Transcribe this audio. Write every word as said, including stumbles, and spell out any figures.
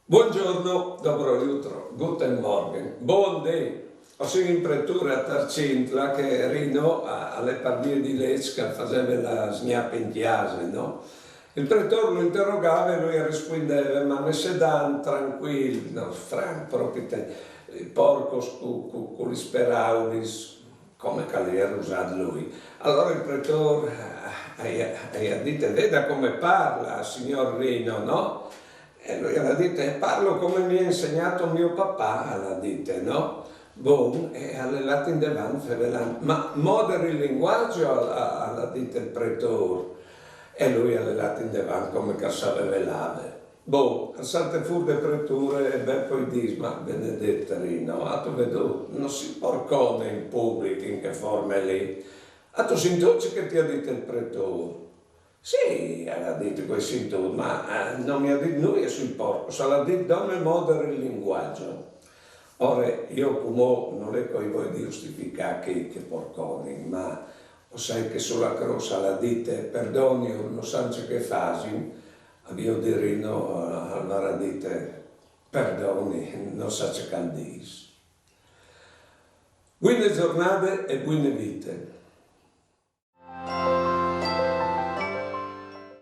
Buongiorno, dobro jutro, guten Morgen, bon dì. O sin in preture a Tarcint, là che Rino a, a l'è par vie di leç che al faseve la sgnap in cjase, no? Il pretôr lu interogave e lui al rispuindeve, ma messedan trancuil, no, franc, propit, porcos cu, cu, cu lis peraulis, come che al jere usât lui. Alore il pretôr, eh, i à, i à dit, veda come parla, signor Rino, no? E lui al à dit, eh, parlo come mi ha insegnato mio papà, al à dit, no? Bon, e al è lât indevant fevelant. Ma moderi il linguaggio, al, al à dit il pretôr. E lui al è lât indevant come che al saveve lâ. Bon, al salte fûr de preture e Bepo i dîs, ma benedet Rino, âstu vedût, no si porcone in public in chê forme li. Âstu sintût ce che ti à dit il pretôr? Sì, al à dit, o ai sintût, ma, eh, no mi à dit nuie sui porcos, al à dit dome moderi il linguaggio. Ore, jo cumò nol è che o vuei justificâ chei che porconin, ma o sai che su la crôs al à dit, perdonio, no san ce che fasin, e jo di Rino, eh, al varà dit, perdoni, no sai ce che al dîs. Buine zornade e buine vite.